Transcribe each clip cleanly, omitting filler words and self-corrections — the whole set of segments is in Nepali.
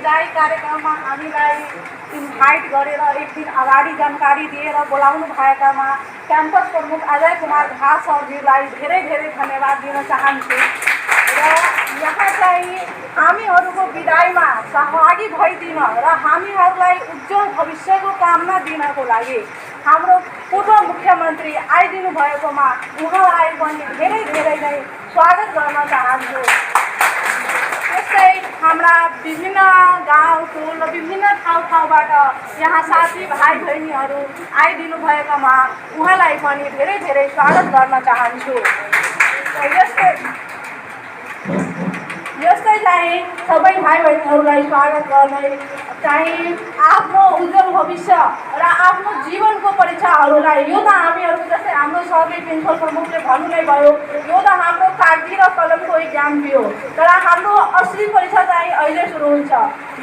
विदाई कार्यक्रममा हामीलाई इन्भाइट गरेर एक दिन अगाडि जानकारी दिएर बोलाउनु भएकामा क्याम्पस प्रमुख अजय कुमार झा सरज्यूलाई धेरै धेरै धन्यवाद दिन चाहन्छु। र यहाँ चाहिँ हामीहरूको विदाईमा सहभागी भइदिन र हामीहरूलाई उज्जवल भविष्यको कामना दिनको लागि हाम्रो पूर्व मुख्यमन्त्री आइदिनु भएकोमा उहाँलाई पनि धेरै धेरै नै स्वागत गर्न चाहन्छु। त्यस्तै हाम्रा विभिन्न गाउँ टोल र विभिन्न ठाउँबाट यहाँ साथी भाइ बहिनीहरू आइदिनु भएकामा उहाँलाई पनि धेरै धेरै स्वागत गर्न चाहन्छु। यस्तै चाहिँ सबै भाइ बहिनीहरूलाई स्वागत गर्ने चाहिँ आफ्नो उज्जवल भविष्य र आफ्नो जीवनको परीक्षाहरूलाई यो त हामीहरू जस्तै हाम्रो सरले प्रिन्सिपल प्रमुखले भन्नु नै भयो, यो त हाम्रो कागजी र कलमको इक्जाम थियो, तर हाम्रो असली परीक्षा चाहिँ अहिले सुरु हुन्छ।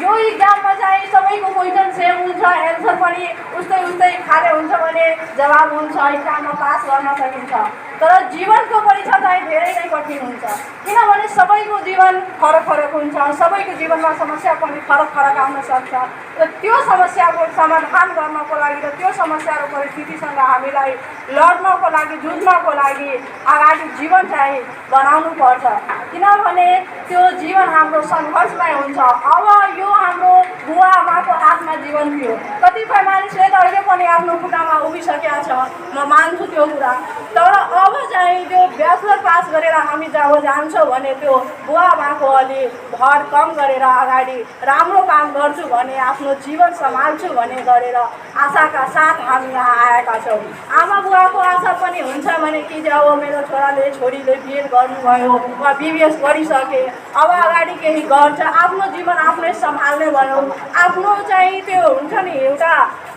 यो इक्जाममा चाहिँ सबैको क्वेसन सेम हुन्छ, एन्सर पनि उस्तै उस्तै खाले हुन्छ भने जवाब हुन्छ, इक्जाममा पास गर्न सकिन्छ। तर जीवनको परीक्षा चाहिँ धेरै नै कठिन हुन्छ, किनभने सबैको जीवन फरक फरक हुन्छ, सबैको जीवनमा समस्या पनि फरक फरक आउन सक्छ। र त्यो समस्याको समाधान गर्नको लागि र त्यो समस्या र परिस्थितिसँग हामीलाई लड्नको लागि जुझ्नको लागि अगाडि जीवन चाहिँ बनाउनु पर्छ, किनभने त्यो जीवन हाम्रो सङ्घर्षमय हुन्छ। अब यो हाम्रो बुवा आमाको हातमा जीवन थियो, कतिपय मानिसले त अहिले पनि आफ्नो खुट्टामा उभिसकेका छ, म मान्छु त्यो कुरा। तर अब चाहिँ त्यो ब्याचलर पास गरेर हामी जब जान्छौँ भने त्यो बुवा आमाको अलि भर कम गरेर अगाडि राम्रो काम गर्छु भने आफ्नो जीवन सम्हाल्छु भने गरेर आशाका साथ हामी यहाँ आएका छौँ। आमा बुवाको आशा पनि हुन्छ भने कि जब मेरो छोराले छोरीले बिएड गर्नुभयो वा बिबिएस गरिसके अब अगाडि केही गर्छ, आफ्नो जीवन आफूले सम्हाल्ने भनौँ, आफ्नो चाहिँ त्यो हुन्छ नि एउटा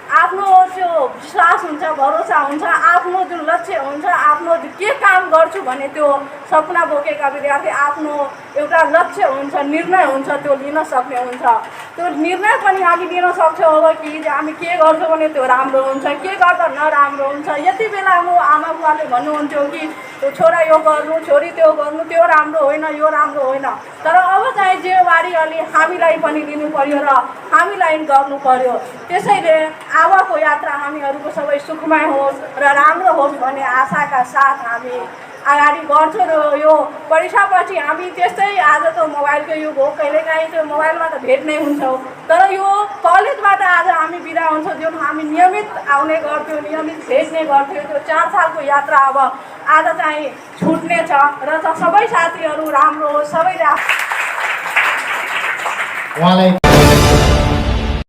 आफ्नो त्यो विश्वास हुन्छ, भरोसा हुन्छ, आफ्नो जुन लक्ष्य हुन्छ, आफ्नो के काम गर्छु भने त्यो सपना बोकेका विद्यार्थी आफ्नो एउटा लक्ष्य हुन्छ, निर्णय हुन्छ, त्यो लिन सक्ने हुन्छ। त्यो निर्णय पनि हामी लिन सक्छौँ अब कि हामी के गर्छौँ भने त्यो राम्रो हुन्छ, के गर्दा नराम्रो हुन्छ। यति बेला म आमा बुवाले भन्नुहुन्थ्यो कि छोरा यो गर्नु, छोरी त्यो गर्नु, त्यो राम्रो होइन, यो राम्रो होइन। तर अब चाहिँ जिम्मेवारी अलि हामीलाई पनि लिनु पर्यो र हामीलाई गर्नु पर्यो। त्यसैले आवाको यात्रा हामीहरूको सबै सुखमय होस् र राम्रो होस् भन्ने आशाका साथ हामी अगाडि गर्छौँ। र यो परीक्षापछि हामी त्यस्तै आज त मोबाइलको युग हो, कहिलेकाहीँ त्यो मोबाइलमा त भेट्नै हुन्छौँ, तर यो कलेजबाट आज हामी बिदा हुन्छौँ, जुन हामी नियमित आउने गर्थ्यौँ, नियमित भेट्ने गर्थ्यौँ, त्यो 4 सालको यात्रा अब आज चाहिँ छुट्ने छ र सबै साथीहरू राम्रो होस्, सबैले